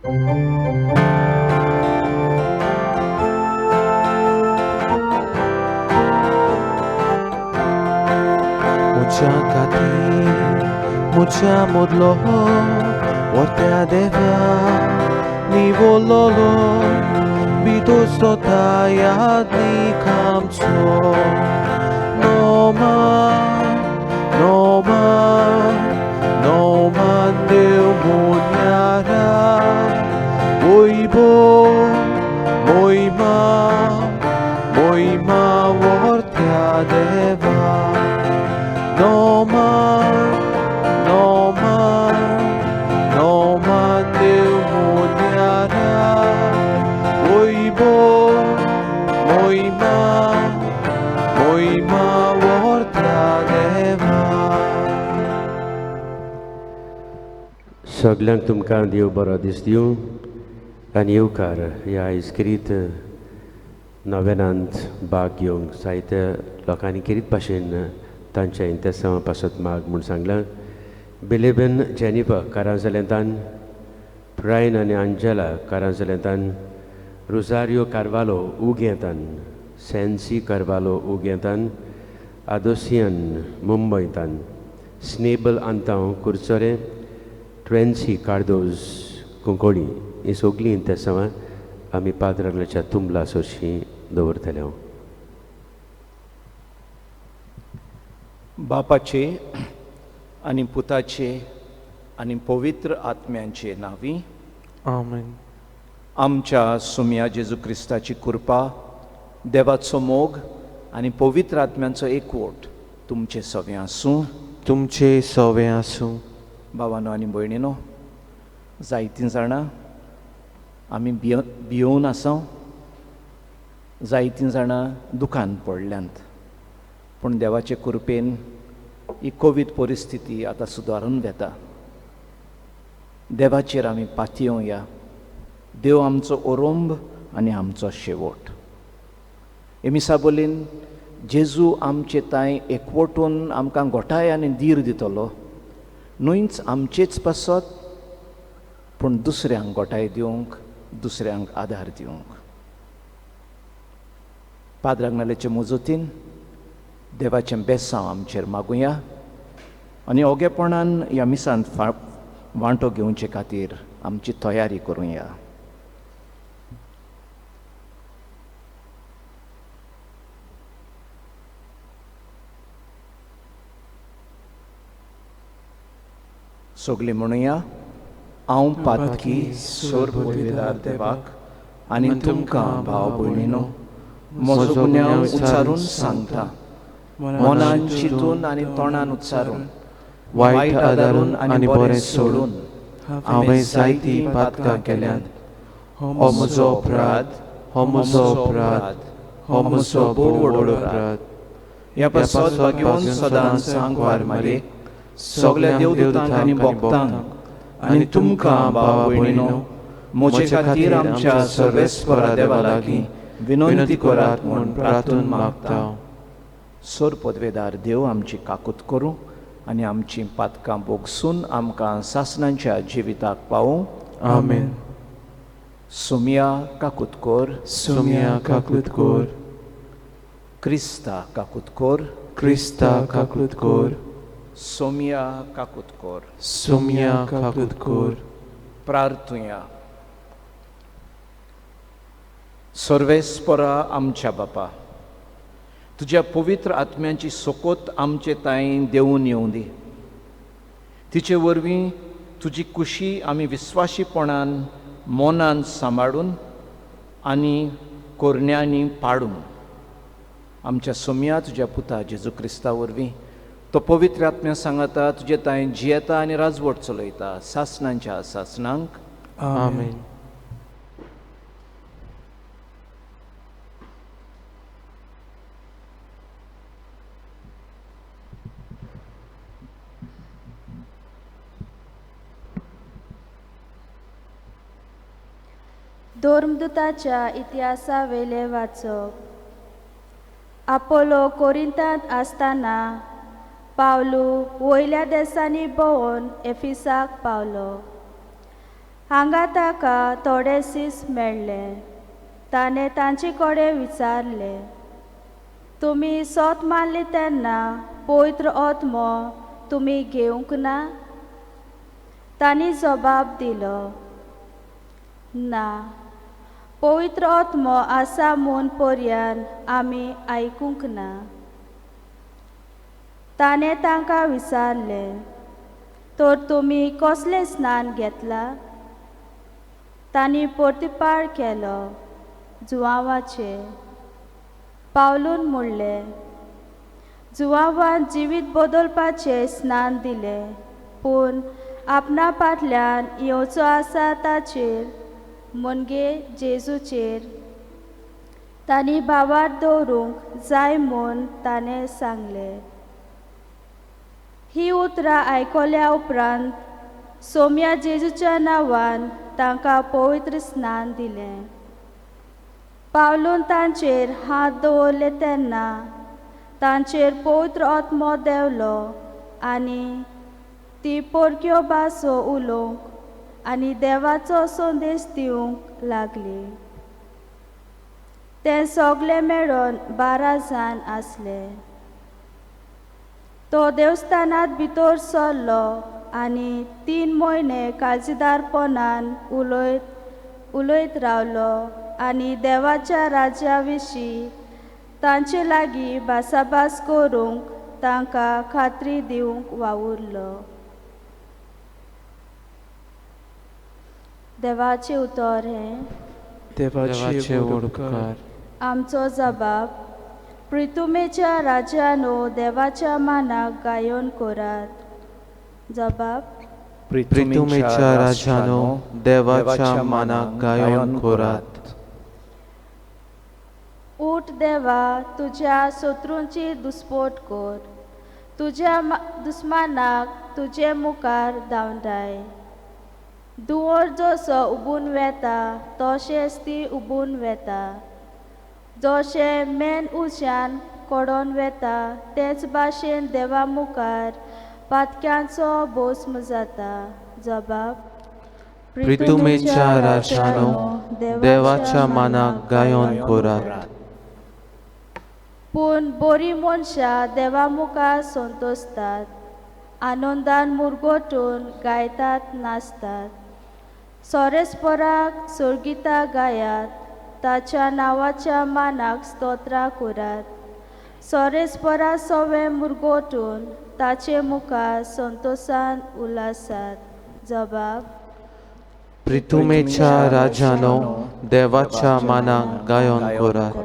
म्हज्या खातीर म्हज्या मदलो वरत्या देवा निवोलोलो बिदोसोता यादनीक आमचो नोमान नोमान नोमान देव मोन्यारा वयबो मोयमा मोयमा वरत्या देवा नोमान नोमान नोमान देव मोन्यारा वयबो मोयमा मोयमा वरत्या देवा. सगल्यांक तुमकां देव बरो दीस दिवं आनी येवकार ह्या आयज नव्यानांत भाग घेवंक जायत्या लोकांनी खेरीत भाशेन तांच्या इंतेसांवा पासत माग म्हूण सांगलां. बिलेबन जेनिफा कारांजलेंतान, प्रायन आनी अंजला कारांजलेंतान, रोजारियो कार्वालो उगेंतान, सेन्सी कार्वालो उगेंतान, आदोसियन मुंबयतान, स्नेबल आंतांव कुरचोरे, ट्रेन्सी कार्दोज कुंकोळी ही सगळीं इंतेसांवां आमी पात्रांच्या तुंबला सोशी दवरतले. हांव बापाचे आनी पुताचे आनी पवित्र आत्म्यांचे नांवी आमेन. आमच्या सुम्या जेजू क्रिस्ताची कृपा, देवाचो मोग आनी पवित्र आत्म्यांचो एकवट तुमचे सवें आसूं. तुमचे सवें आसूं. भावानो आनी भयणीनो, जायतीं जाणां आमी भियोवन आसा, जायतीं जाणां दुखान पडल्यांत, पूण देवाचे कृपेन ही कोवीड परिस्थिती आतां सुदारून वेता. देवाचेर आमी पातयेवया. देव आमचो ओरोंब आनी आमचो शेवट. एमिसा बोलीन जेजू आमचे तांय एकवटून आमकां घोटाय आनी धीर दितलो, न्हूच आमचेच पासत पूण दुसऱ्यांक घोटाय दिवंक, दुसऱ्यांक आदार दिवंक. पाद्रागनालेचे मुजतीन देवाचें बेसांव आमचेर मागुया आनी ओगेपणान ह्या मिसांत वांटो घेवचे खातीर आमची तयारी करुया. सगळीं म्हणुया, हांव पातकी सोरपविदार देवाक आनी तुमकां भाव भयणीनो म्हजो गुन्यांव उच्चारून सांगता, मनान चिंतून आनी तोंडान उच्चारून, वायट आदारून आनी बरें सोडून हांवें जायतीं पातकां केल्यांत. हो म्हजो अपराध, हो म्हजो अपराध, हो म्हजो भोव व्हड अपराध. ह्या पासत भाग्यवंत सदांच सांगवार मारे सगळ्या देवदूतांक आनी भक्तांक आनी तुमकां भाव भयणीनो म्हजे खातीर आमच्या सर्वेस्परा देवा लागीं विनंती करात म्हूण प्रार्थून मागता. सोर पदवेदार देव आमची काकूत करूं आनी आमची पातकां भोगसून आमकां सासणांच्या जिविताक पावूं. आमेन. सोमिया काकूत कोर. सोमिया काकूत कोर. क्रिस्ता काकूत कोर. क्रिस्ता काकूत कोर. सोमिया काकूत कोर. सोमिया काकूत कोर. प्रार्थुया. सर्वेस्परा आमच्या बापा, तुज्या पवित्र आत्म्यांची सोकोत आमचे तांय देवून येवं दी. तिचे वरवीं तुजी कुशी आमी विस्वाशीपणान मनान सांबाळून आनी कोरण्यांनी पाडून आमच्या सोम्या तुज्या पुता जेजू क्रिस्ता वरवीं तो पवित्र आत्म्या सांगाता तुजे तांय जियेता आनी राजवट चलयता सासणांच्या सासणांक. आमेन. धर्मदूताच्या इतिहासावेलें वाचप. आपोलो कोरिंतांत आसतना पावलू वयल्या देसांनी भोंवन एफिसाक पावलो. हांगा ताका थोडे सीस मेळ्ळे. ताणें तांचे कडेन विचारलें, तुमी सोत मानली तेन्ना पवित्र आत्मो तुमी घेवंक ना? तांणी जबाब दिलो, ना, पवित्र आत्मो आसा म्हूण पर्यान आमी आयकूंक ना. ताणें तांकां विचारलें, तर तुमी कसलें स्नान घेतलां? तांणी प्रतिपाळ केलो, जुवांवाचें. पावलून म्हणलें, जुवांवान जिवीत बदलपाचें स्नान दिलें, पूण आपणा फाटल्यान येवचो आसा ताचेर म्हणजे जेजूचेर तांणी भावार दवरूंक जाय म्हूण ताणें सांगलें. ही उतरां आयकल्या उपरांत सोम्या जेजूच्या नांवान तांकां पवित्र स्नान दिलें. पावलून तांचेर हात दवरले तेन्ना तांचेर पवित्र आत्मो देंवलो आनी ती परक्यो भासो उलोवंक आनी देवाचो संदेश दिवंक लागली. ते सगळे मेळून 12 जाण आसले. तो देवस्थानांत भितर सरलो आनी 3 म्हयने काळजीदारपणान उलयत उलयत रावलो आनी देवाच्या राज्या विशीं तांचे लागीं भासाभास करूंक तांकां खात्री दिवंक वावुरलो. देवाचें उतर हें. देवाचे उपकार. आमचो जबाब, प्रितुमेच्या राज्यानो देवाच्या मानाक गायन करात. जबाब, प्रितुमेच्या राजानो देवाच्या मानाक गायन करात. उठ देवा, तुज्या शत्रूंची दुस्पोट कर, तुज्या दुस्मानाक तुजे मुखार धांवडाय. दुवर जसो उबून वेता तशेंच ती उबून वेता, जशें मेन उज्यान कडोन वेता तेच भाशेन देवा मुखार पातक्यांचो भस्म जाता. जबाब, प्रितुमेच्या राजानो देवाच्या मानाक गायन करात. पूण बरी मनशां देवा मुखार संतोसतात, आनंदान मुरगोटून गायतात नाचतात. सोरेस्पराक सोर्गितां गायात, ताच्या नांवाच्या मानाक स्तोत्रां करात. सोरेस्परा सवे मुरगोटून ताचे मुखार संतोसान उल्हासात. जबाब, प्रितुमेच्या राजानो देवाच्या मानाक गायन करात.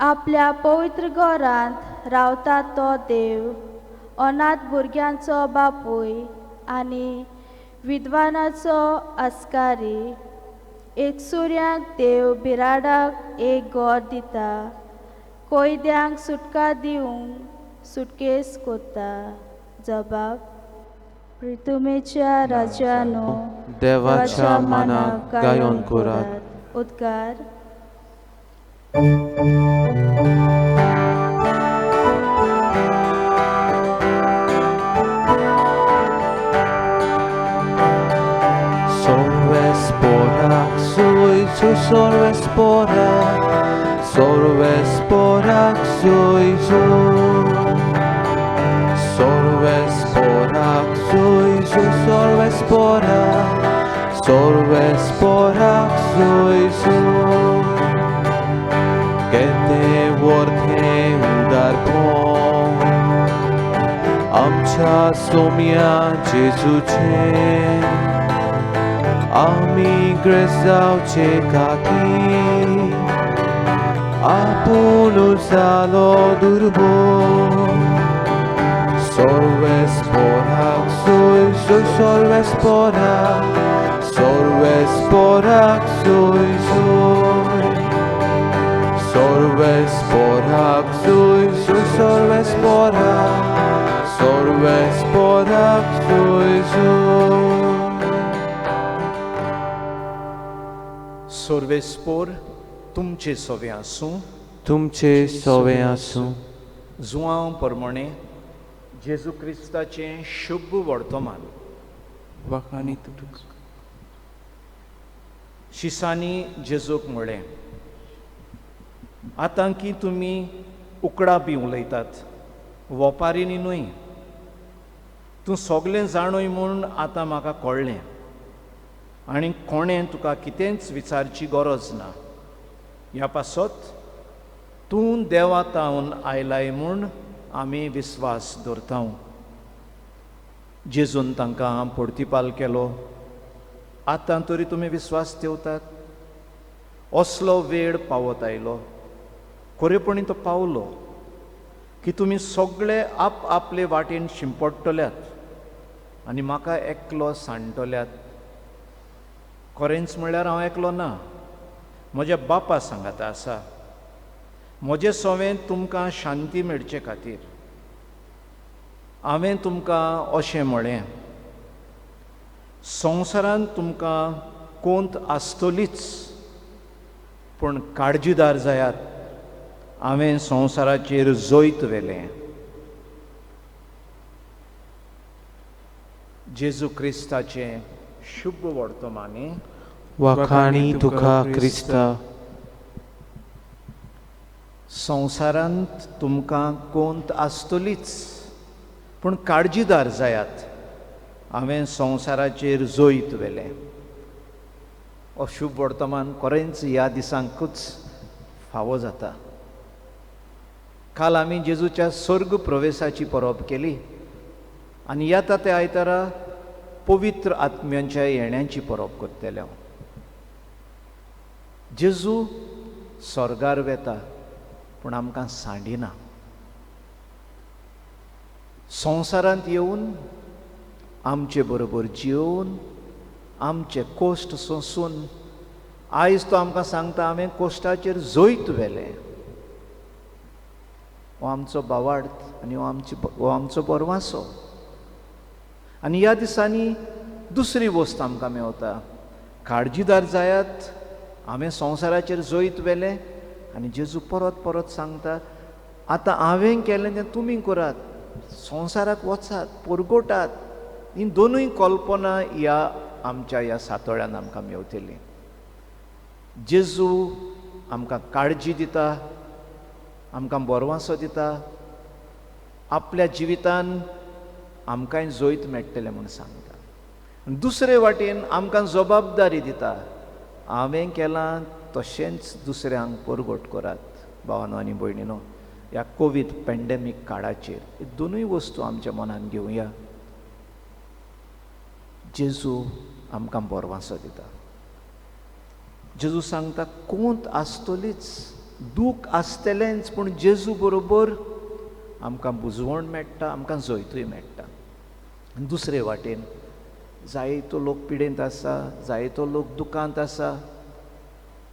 आपल्या पवित्र घरांत रावता तो देव, अनाथ भुरग्यांचो बापूय आनी विद्वानाचो आस्कारी. एकसुऱ्यांक देव बिराडाक एक घर दिता, कैद्यांक सुटका दिवंक सुटकेस कोत्ता. जबाब, प्रितुमेच्या राजानो देवाच्या मानाक गायन करात. उद्गार. Sorves porak sui su, sorves porak sui su, sorves porak sui su. Kete worte udarpon, amcha somia Jesuche, ami grezauche kaki. आपूण जालो दुर्बोल, सोर्वेस पोराक सोय सोय, सोर्वेस पोराक सोय सोय, सोर्वेस पोराक सोय सोय, सोर्वेस पोराक सोय सोय. सोर्वेस पोर तुमचे सोवे आसूं, तुमचे सोवे आसूं. जुआंव परमणे जेजू क्रिस्ताचें शुभ वर्तमान. वाखाणी तुका. शिसांनी जेजूक म्हळें, आतां की तुमी उकडा बी उलयतात, वोपारींनी न्हय. तूं सगलें जाणूय म्हूण आतां म्हाका कळ्ळें आनी कोणें तुका कितेंच विचारची गरज ना. ह्या पासत तूं देवा तावन आयलाय म्हूण आमी विस्वास दवरता. जेजून तांकां परतिपाल केलो, आतां तरी तुमी विस्वास ठेवतात? असलो वेळ पावत आयलो, खरेपणी तो पावलो की तुमी सगळे आप आपले वाटेन शिंपडटल्यात आनी म्हाका एकलो सांडटल्यात. खरेंच म्हणल्यार हांव एकलो ना, म्हज्या बापा सांगाता आसा. म्हजे सोवें तुमकां शांती मेळचे खातीर हांवें तुमकां अशें म्हळें, संवसारांत तुमकां कोंत आसतलीच, पूण काळजीदार जायात, हांवें संवसाराचेर जैत व्हेलें. जेजू क्रिस्ताचें शुभ वर्तमानी. वाखाणी तुका क्रिस्ता. संवसारांत तुमकां कोंत आसतलीच, पूण काळजीदार जायात, हांवें संवसाराचेर जैत व्हेलें. अशुभ वर्तमान खरेंच ह्या दिसांकूच फावो जाता. काल आमी जेजूच्या स्वर्ग प्रवेशाची परब केली आनी येता त्या आयतारा पवित्र आत्म्यांच्या येण्याची परब करतले. जेजू स्वर्गार वेता पूण आमकां सांडिना. संवसारांत येवन आमचे बरोबर जिवन आमचे कोश्ट सोंसून आयज तो आमकां सांगता, हांवें कोश्टाचेर जैत व्हेलें. हो आमचो भावार्थ आनी हो आमचो बरवासो. आनी ह्या दिसांनी दुसरी वस्त आमकां मेवता, काळजीदार जायात, हांवें संवसाराचेर जैत व्हेलें. आनी जेजू परत परत सांगता, आतां हांवें केलें तें तुमी करात, संवसाराक वचात, परगटात. ही दोनूय कल्पना ह्या आमच्या ह्या सातोळ्यान आमकां मेवतली. जेजू आमकां काळजी दिता, आमकां बरवासो दिता, आपल्या जिवितान आमकांय जैत मेळटलें म्हूण सांगता. दुसरे वाटेन आमकां जबाबदारी दिता, हांवें केलां तशेंच दुसऱ्यांक परगट करात. भावानो आनी भयणीनो, ह्या कोवीड पॅन्डेमीक काळाचेर दोनूय वस्तू आमच्या मनान घेवया. जेजू आमकां बरवासो दिता. जेजू सांगता, कोंत आसतलीच, दूख आसतलेंच, पूण जेजू बरोबर आमकां बुजवण मेळटा, आमकां जैतूय मेळटा. दुसरे वाटेन जायतो लोक पिडेंत आसा, जायतो लोक दुकांत आसा,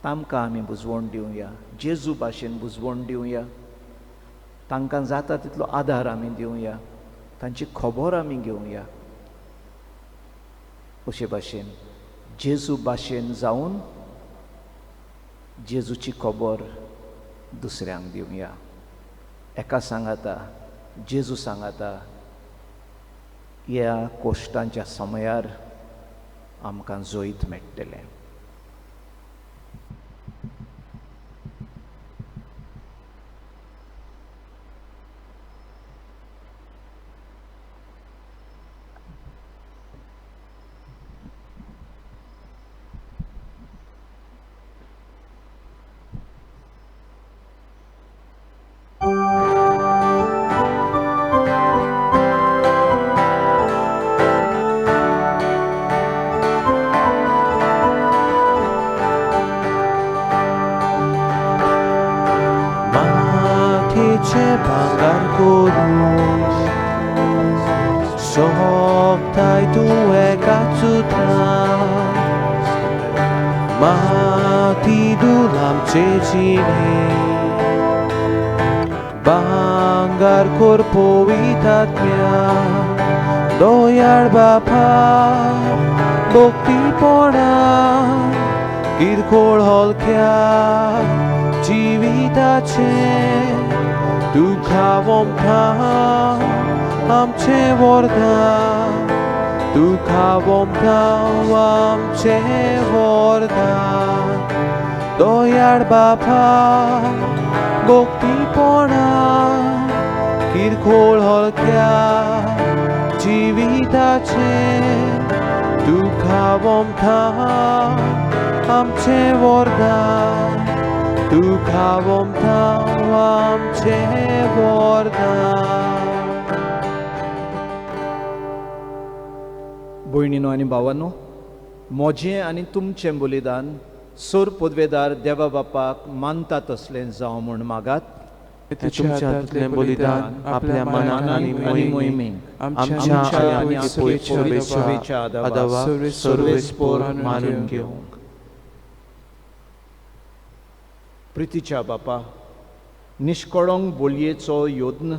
तांकां आमी बुजवण दिवया, जेजू भाशेन बुजवण दिवया, तांकां जाता तितलो आदार आमी दिवया, तांची खबर आमी घेवया. अशे भाशेन जेजू भाशेन जावन जेजूची खबर दुसऱ्यांक दिवया. एका सांगाता जेजू सांगाता ह्या कोश्टांच्या समयार आमकां जैत मेळटलें. सोगताय तुवें काचुता माती दुलामचे जिणे भांगर कोरपोवितात्म्या दोयाळ बापा भक्तीपणा किरकोळ हलक्या जिविताचे दुखा वमथा आमचे वरदान तुका वोमता आमचें वरदान दयाळ बापा गोक्तीपणा किरकोळ हलक्या जिविताचें तुका वोमता आमचें वरदान तुका वोमता आमचें वरदान. भयणीनो आनी भावानो, म्हजें आनी तुमचें बलिदान सोर पदवेदार देवा बापाक मानता तसलें जावं म्हूण मागात. तुमच्या हातांतलें बलिदान आपल्या मनाक आनी मोहिमेक आमच्या आनी शुभेच्छा आदावा सर्वेस्पोर मानून घेवंक. प्रितीच्या बापा, निश्कळंक बोलयेचो यत्न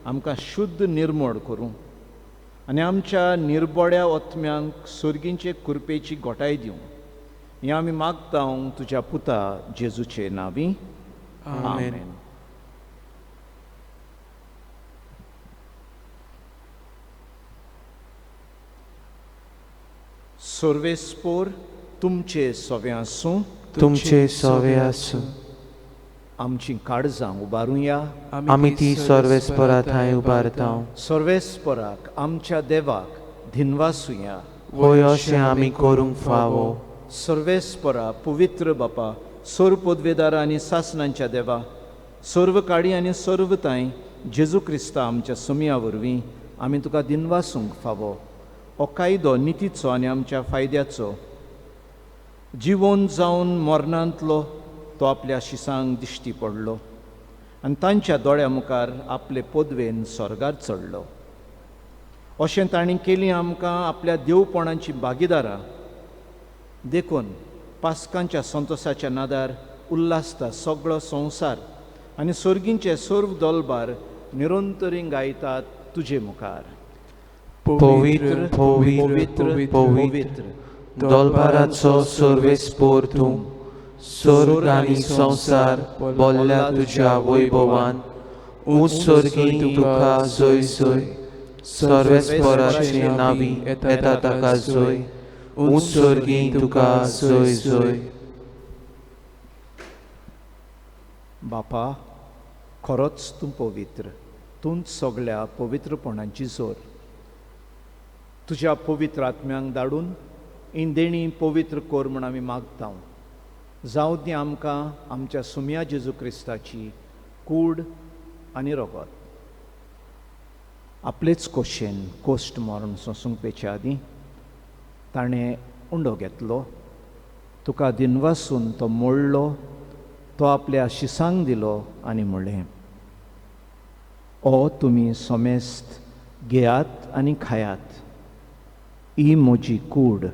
आमकां शुद्ध निर्मळ करूं आनी आमच्या निर्बोड्या ओत्म्यांक सर्गींचे कुरपेची गोठाय दिवं हें आमी मागता तुज्या पुता जेजूचे नांवी. आमेन. सर्वेस्पोर तुमचे सवे आसूं. तुमचे सवे आसूं. आमची काळजां उबारुया. आमी ती सर्वेस्परा थंय उबारता. सर्वेस्पराक आमच्या देवाक धिनवासुया. होय अशें आमी करूंक फावो. सर्वेस्परा पवित्र बापा, सर्व पदवेदारा आनी सासणांच्या देवा, सर्व काळी आनी सर्व तांय जेजू क्रिस्ता आमच्या सुमया वरवीं आमी तुका दिनवासूंक फावो. हो कायदो नितीचो आनी आमच्या फायद्याचो जिवन जावन मरणांतलो तो आपल्या शिसांक दिश्टी पडलो आनी तांच्या दोळ्या मुखार आपले पदवेन स्वर्गार चडलो. अशें तांणी केली आमकां आपल्या देवपणाची भागीदारां. देखून पास्कांच्या संतोसाच्या नादार उल्हासता सगळो संवसार आनी सर्गींचे सर्व दोलबार निरंतरी गायतात तुजे मुखार. पवित्र पवित्र पवित्र दोलबाराचो सर्वेस्पोर तूं, स्वर्ग आनी संवसार बोल्ल्या तुज्या वैभवान. ऊंच स्वर्गी तुका जय जय, सर्वेस्पराचे नावी येता ताका जय, ऊंच स्वर्गी तुका जय जय. बापा, खरोच तूं पवित्र, तूंच सगळ्या पवित्रपणाची जोर. तुज्या पवित्र आत्म्यांक धाडून ही देणी पवित्र कर म्हूण आमी मागता. जावं ती आमकां आमच्या सुमया जेजू क्रिस्ताची कूड आनी रगत. आपलेच कोशेन कोश्ट मरण सोंसूंक पेचे आदीं ताणें उंडो घेतलो, तुका दिनवासून तो मोडलो, तो आपल्या शिसांक दिलो आनी म्हणलें, ओ तुमी समेस्त घेयात आनी खायात, ही म्हजी कूड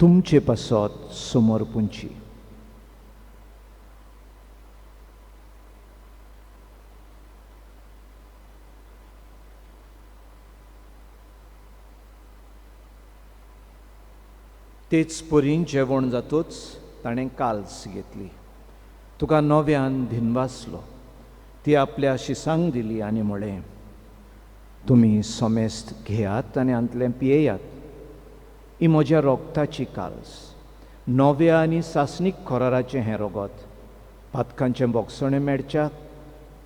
तुमचे पासत समर्पुंची. तेच परी जेवण जातूच ताणें काल्स घेतली, तुका नव्यान धिनवासलो, ती आपल्या शिसांक दिली आनी म्हळें, तुमी समेस्त घेयात आनी हांतलें पियेयात, ही म्हज्या रोगताची काल्स, नव्या आनी सासणीक खोराराचें हें रोगत, पातकांचें बोगसणें मेळच्या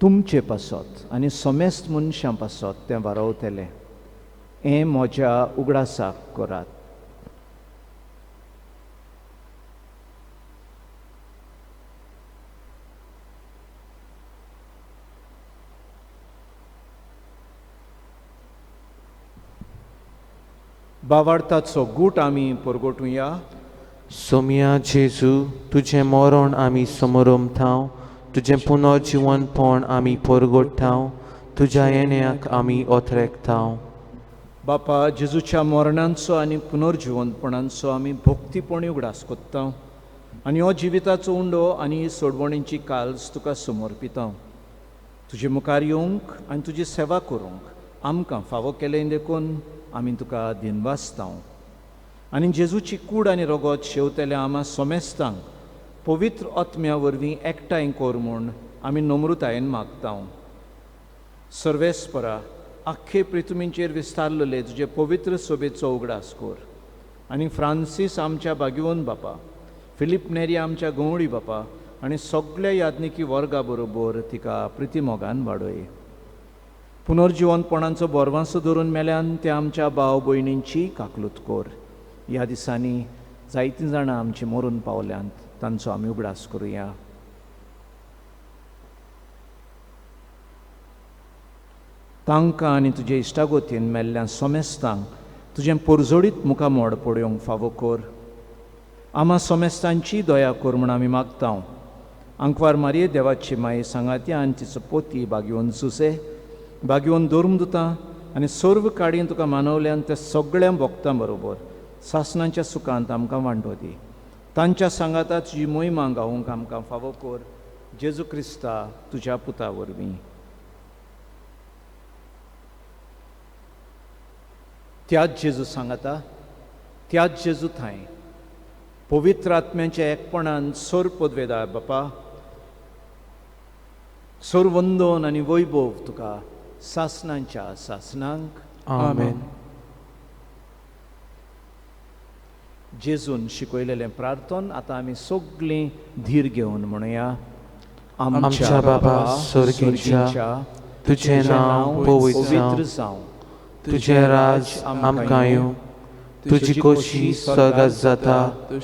तुमचे पासत आनी समेस्त मनशां पासत तें वारवतलें. हें म्हज्या उगडासाक करात. बावार्थाचो गूट आमी परगटुया. सोमया जेजू, तुजें मरण आमी समरमताव, तुजें पुनर्जिवनपण आमी परगटताव, तुज्या येण्याक आमी ओथरेकताव. बापा, जेजूच्या मरणांचो आनी पुनर्जिवनपणांचो आमी भक्तीपणी उगडास कोत्ता आनी हो जिविताचो उंडो आनी सोडवणीची काल्स तुका समर्पिता. तुजे मुखार येवंक आनी तुजी सेवा करूंक आमकां फावो केलें देखून आमी तुका दिनवासता. आनी जेजूची कूड आनी रगत शेवतल्या आमा सोमेस्तांक पवित्र आत्म्या वरवीं एकठांय कर म्हूण आमी नम्रतायेन मागता. सर्वेस्परा आख्खे पृथ्वीचेर विस्तारलेले तुजे पवित्र सोबेचो उगडास कर आनी फ्रांसीस आमच्या बागिवन बापा, फिलीप नेरी आमच्या गंवळी बापा आनी सगल्या याज्ञिकी वर्गा बरोबर तिका प्रितीमोगान वाडय. पुनर्जिवनपणाचो बोरवांसो धरून मेल्यान त्या आमच्या भाव भयणींची काकलूत कर. ह्या दिसांनी जायतीं जाणां आमची मरून पावल्यांत, तांचो आमी उगडास करुया. तांकां आनी तुजे इश्टागोतीन मेल्ल्या सोमेस्तांक तुजें पोरजोडीत मुखामोड पळोवंक फावो कर. आमा सोमेस्तांची दया कर म्हूण आमी मागता. आंकवार मारये देवाची माये सांगाती आनी तिचो पोती बागेवन सुसे बागेवन धर्मदुतां आनी सर्व काडयेन तुका मानवल्यान त्या सगळ्या भक्तां बरोबर सासणाच्या सुखांत आमकां वांटो दी. तांच्या सांगाता तुजी मोहिमा गावूंक आमकां फावो कर, जेजू क्रिस्ता तुज्या पुता वरवीं. त्याच जेजू सांगाता, त्याच जेजू थांय पवित्र आत्म्यांच्या एकपणान सोर पदवेदार बापा, सोर वंदन आनी वैभव तुका सासणांच्या सासणांक. आमेन. जेजून शिकयलेलें प्रार्थन आतां आमी सगळीं धीर घेवन म्हणया. आमच्या बाबा स्वर्गीच्या, तुजें नांव पवित्र जावं, तुजें राज आमकां येवं, तुजी खोशी स्वर्गात जाता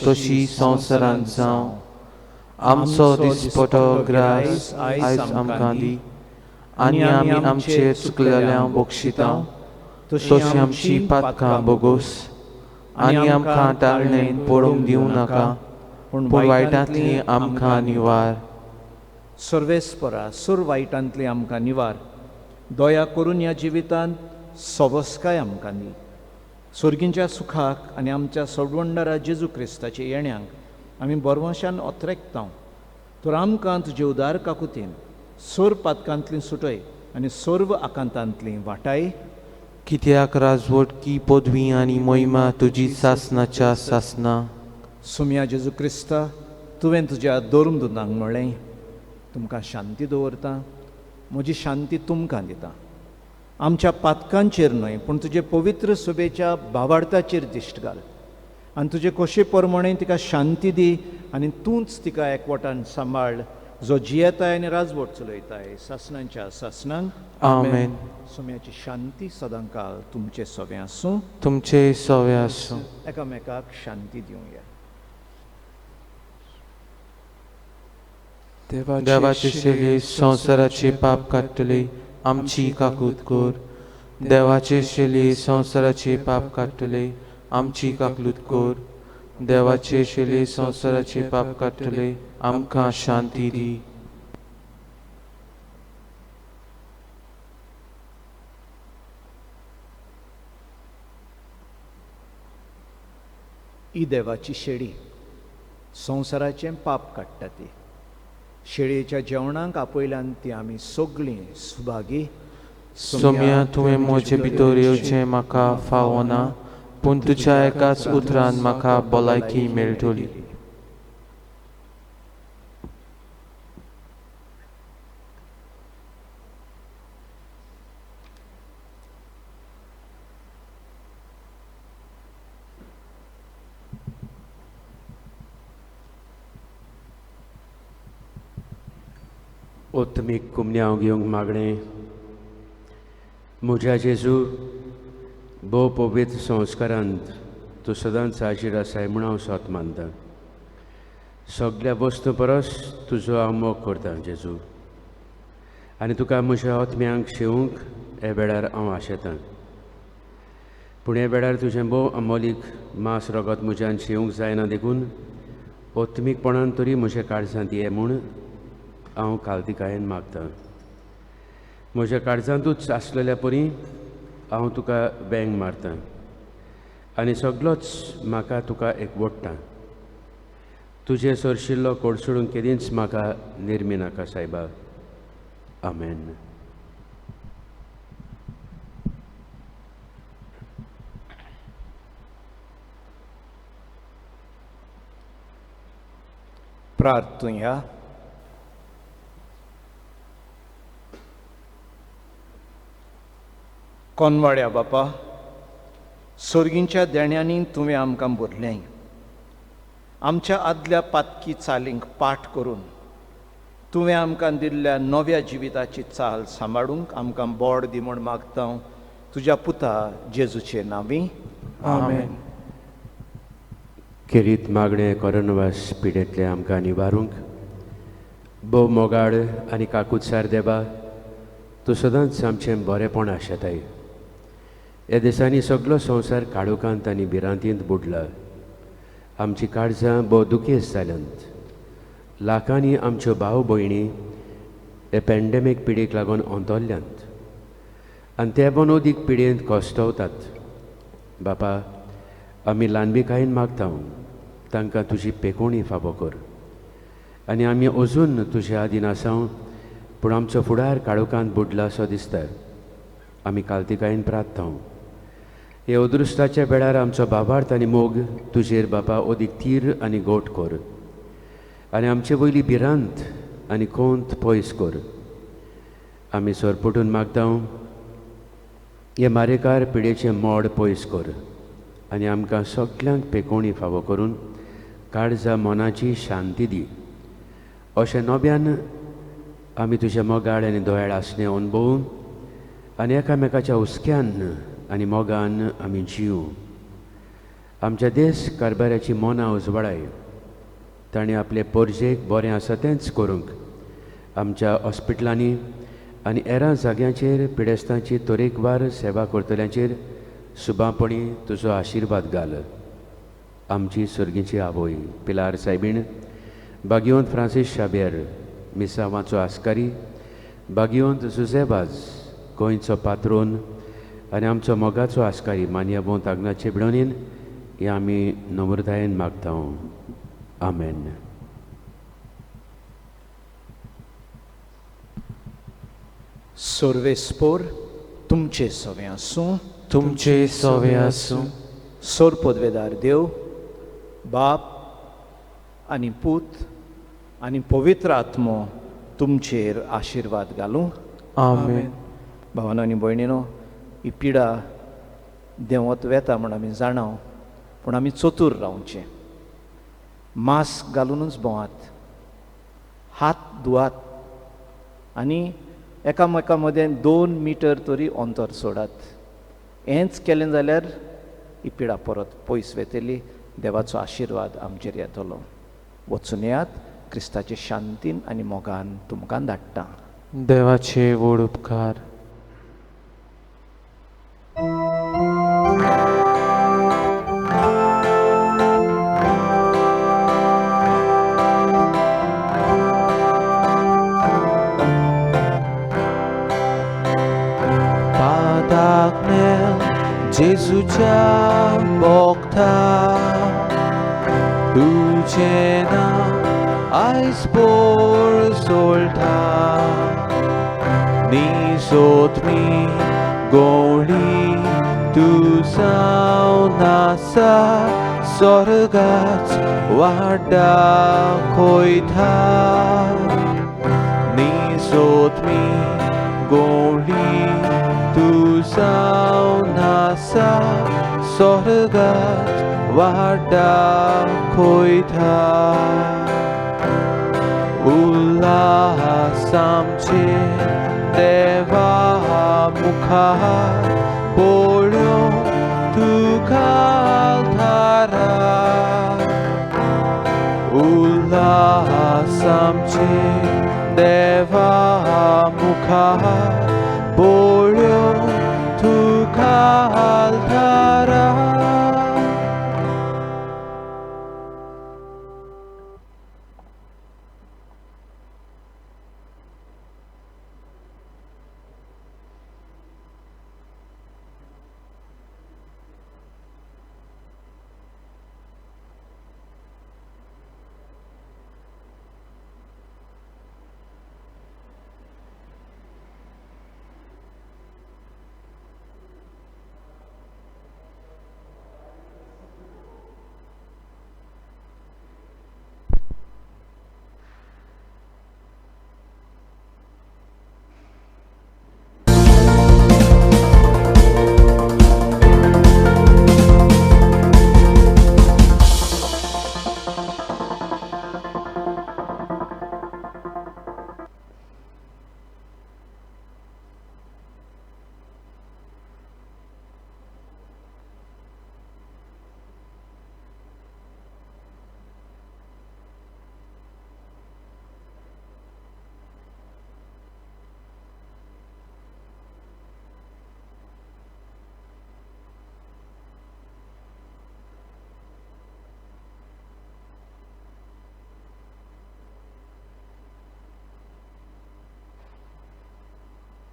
तशी संवसारांत जावं. आमचो दिसपटो ग्रास आयज आमकां दी आनी आमी आमचे चुकलेल्या बक्षिता तशी आमची पातकां बोगोस आनी आमकां ताळणेन पडूंक दिवं नाका, पूण वायटांतली आमकां निवार. सर्वेस्परा सुर वायटांतली आमकां निवार. दया करून ह्या जिवितांत सवस्काय आमकां दी. स्वर्गींच्या सुखाक आनी आमच्या सोडवंडारा जेजू क्रिस्ताच्या येण्यांक आमी बरवंशान ओत्रेकता. तर आमकां तुजे उदार काकुतीन सोर पातकांतली सुटय आनी सर्व आकांतांतली वाटाय. कित्याक राजवट की पदवी आनी महिमा तुजी सासनाच्या सासना. सुम्या जेजू क्रिस्ता, तुवें तुज्या धर्मदुतांक म्हळें, तुमकां शांती दवरता, म्हजी शांती तुमकां दिता. आमच्या पातकांचेर न्हय पूण तुजे पवित्र सुबेच्या भावार्थाचेर दिश्ट घाल आनी तुजे खोशे प्रमाणे तिका शांती दी आनी तूंच तिका एकवटान सांबाळ, जो जियेताय आनी राजवट चलयताय सासणांच्या सासणांक. आमेन. सुम्याची शांती सदांकाल तुमचे सवे आसूं, तुमचे सवे आसूं. एकामेकाक शांती दिवया. देवाचे शेली संवसाराचे पाप काडटले आमची काकूत कर. देवाचे शेली संवसाराचे पाप काडटले आमची काकलूत कर. देवाचे शेली संवसाराचे पाप काडटले आमकां शांती दी. ही देवाची शेळी संवसाराचें पाप काडटा. ती शेळयेच्या जेवणाक आपयल्यान ती आमी सगळीं सुभागी. सोम्या, तुवें म्हजे भितर येवचें म्हाका फावना, पूण तुज्या एकाच उतरान म्हाका भलायकी मेळटली. उत्तमीक कुमन्यांव घेवंक मागणें. म्हज्या जेजू, भोव पवित्र संस्कारांत तूं सदांच हाजीर आसाय म्हूण हांव सोत मानता. सगल्या वस्तू परस तुजो हांव मोग करता जेजू, आनी तुका म्हज्या आत्म्यांक शेवंक हे वेळार हांव आशेतां. पूण हे वेळार तुजें भोव अमोलीक मांस रगत म्हज्यान शेवंक जायना, देखून आत्मीकपणान तरी म्हज्या काळजांत ये म्हूण हांव कालतिकायेन मागता. म्हज्या काळजांतूच आसलेल्या परी हांव तुका वेंग मारता आनी सगलोच म्हाका तुका एकवटता. तुजें सरशिल्लो कोडसोडून केदींच म्हाका निर्मी नाका सायबा. आमेन. प्रार्थुया. कोनवाड्या बापा, सोर्गींच्या देण्यांनी तुवें आमकां भरलें. आमच्या आदल्या पातकी चालींक पाठ करून तुवें आमकां दिल्ल्या नव्या जिविताची चाल सांबाळूंक आमकां बोड दी म्हूण मागता तुज्या पुता जेजूचे नांवी. आमेन. खेरीत मागणें कोरोनवास पिडेंतले आमकां निवारूंक भोव मोगाळ आनी काकुत्सार देवा, तूं सदांच आमचें बरेंपण आशेताय. ह्या दिसांनी सगलो संवसार काळोखांत आनी भिरांतींत बुडला. आमची काळजां भोव दुखेस्त जाल्यांत. लाखांनी आमच्यो भाव भयणी हे पॅन्डेमीक पिडेक लागून अंतरल्यांत आनी ते बनोदीक पिडेंत कश्टवतात. बापा, आमी ल्हानबिकायेन मागता तांकां तुजी पेकोणी फावो कर आनी आमी अजून तुज्या आदीन आसाव, पूण आमचो फुडार काळोखांत बुडला असो दिसता. आमी कालतिकायेन प्रार्थना हे अदृश्टाच्या वेळार आमचो भावार्थ आनी मोग तुजेर बापा अदीक तीर आनी गोट कर आनी आमचे वयली भिरांत आनी कोंत पयस कर. आमी सरपटून मागता हे मारेकार पिडेचें मोड पयस कर आनी आमकां सगल्यांक पेकोणी फावो करून काळजा मनाची शांती दी. अशें नव्यान आमी तुज्या मोगाळ आनी दयाळ आसणें अणभवून आनी एकामेकाच्या हुस्क्यान आनी मोगान आमी जिवूं. आमच्या देश कारभाराची मनां उजवाडाय, ताणें आपले पोरजेक बरें आसा तेंच करूंक आमच्या हॉस्पिटलांनी आनी हेरां जाग्यांचेर पिडेस्तांची तरेकवार सेवा करतल्यांचेर सुबापणी तुजो आशिर्वाद घाल. आमची सर्गीची आवय पिलार सायबीण, बागियोंत फ्रांसीस शाबियर मिसावाचो आस्कारी, बागियोंत जुजेबाज गोंयचो पात्रोन आनी आमचो मोगाचो आस्कारी मान्यवंत आग्नाचे बिळोनीन हे आमी नम्रतायेन मागता. आमेन. सर्वेस्पोर तुमचे सवे आसूं. तुमचे सवे आसूं. सोर पदवेदार देव बाप आनी पूत आनी पवित्र आत्मो तुमचेर आशिर्वाद घालूं. आमेन. भावानो आनी भयणीनो, ही पिडा देंवत वेता म्हूण आमी जाणाव, पूण आमी चतूर रावचें. मास्क घालुनूच भोंवात, हात धुवात आनी एकामेका मदें 2 मिटर तरी अंतर सोडात. हेंच केलें जाल्यार ही पिडा परत पयस वेतली. देवाचो आशिर्वाद आमचेर येतलो. वचून येयात, क्रिस्ताचे शांतीन आनी मोगान तुमकां धाडटा. देवाचे व्हड उपकार. जेजूच्या भोगता तुजें नांव आयज पोर सोळटा, निजोतमी गोंवळी तूं जावन आसा स्वर्गाच वाडा खोयता, निजोतमी गोंवळी तूं जावन आसा स्वर्गात वाडा खोयता. उल्हास आमचे देवा मुखार पळोवन तुका थारा, उल्हास आमचे देवा मुखार पळोवन